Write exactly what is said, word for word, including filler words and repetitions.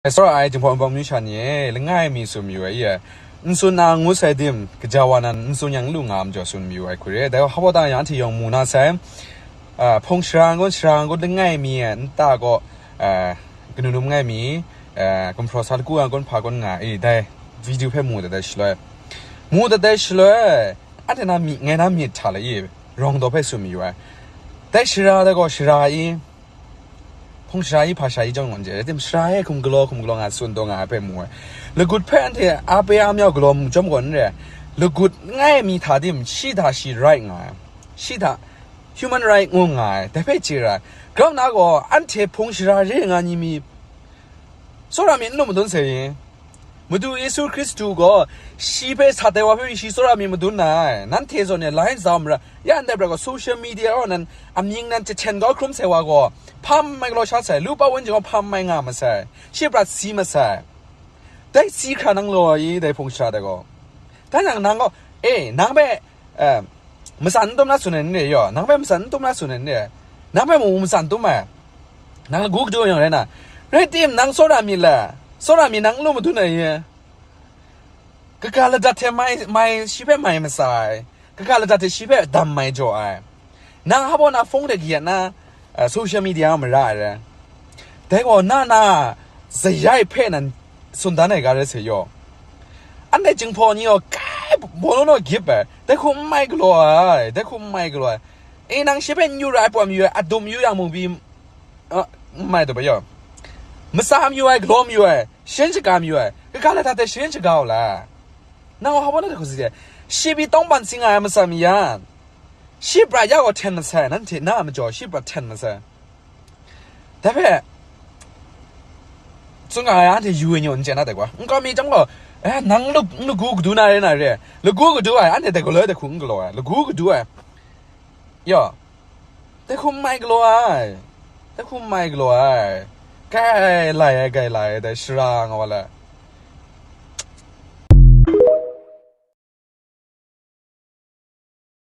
Tsawra ai Jinghpaw Wunpawng myu sha ni e, langai mi tsun mayu ai, i e, n tsun na ngut sai tim, kaja wa nan n tsun yang n lu nga ai majaw tsun mayu ai hku re. Dai hpa ta yang anhte yawng mu na sai, a, hpung shara ngut, shara ngut langai mi e, nta gaw, a, kanu num ngai mi, a, gumhpraw sa laku a kun hpa kun nga, i, dai video hpe mu dat ai shaloi, mu dat ai shaloi, anhte na myit, ngai na myit hta le i, rawng daw hpe tsun mayu ai. Dai shara dai gaw shara i, hpung shara i hpa shara i chyawm gaw n chye, tim shara e hkum galaw, hkum galaw nga tsun taw nga ai hpe mu ai. Lagut hpe anhte a pe a myau galaw mu chyawm gaw n re, lagut ngai mi hta tim shi hta shi right nga ai, shi hta human right ngu nga ai, dai hpe chye ra ai. Grau nna gaw, anhte hpung shara re nga ni mi, tsawra myit n lu madun sai i? Madu Yesu Hkristu gaw shi hpe sat ai wa hpe shi tsawra myit madun ai. Nanhte zawn e lai zau mara, ya ndai bra gaw social media gaw nan amying nan jahten kau hkrum sai wa gaw, hpa mai galaw sha sai, lu pa wunjung gaw hpa mai nga masai, shi prat si masai. Dai si hkra nang law ai, dai hpung shara dai gaw. Dai nang, nang gaw, e, nang hpe, e, matsan n tum na tsun ai n re yaw, nang hpe matsan n tum na tsun ai n re, nang hpe mung matsan tum ai, nang lagu kadu yang rai na, rai tim, nang tsawra myit le, tsawra myit nang n lu madun ai i? Kaga ladat hte mai, mai, shi hpe mai matsa ai, kaga ladat hte shi hpe dam mai jaw ai. Nang hpa na hpung de kayat na, a, social media mara ai re. Dai gaw na na zayai hpe nan tsun dan ai ga rai sai yaw. Anhte Jinghpaw ni gaw kai bawlaw naw gyip ai, dai hku n mai galaw ai, dai hku n mai galaw ai. E, nang shi hpe n yu ra ai pawt mayu ai, adum yu yang mung pyi, a, n mai taw ba yaw. Matsa mayu ai, galaw mayu ai, sharin shaga mayu ai, kaga ladat hte sharin shaga u la. Nang hpa na dai hku si de, shi pyi tawng ban si nga ai matsa mi yan, shi prat ya gaw hten masai, nanhte na a majaw shi prat hten masai. Dai hpe, tsun nga ai, anhte yu ai nyawk n chye na dai gaw, nkau mi chyawm gaw, e, nang lu-, n lagu kadu na re na re, lagu kadu ai, anhte dai galoi dai hku n galaw ai, lagu kadu ai, yaw, dai hku n mai galaw ai, dai hku n mai galaw ai, kai lai ai, kai lai ai, dai shara nga wa la.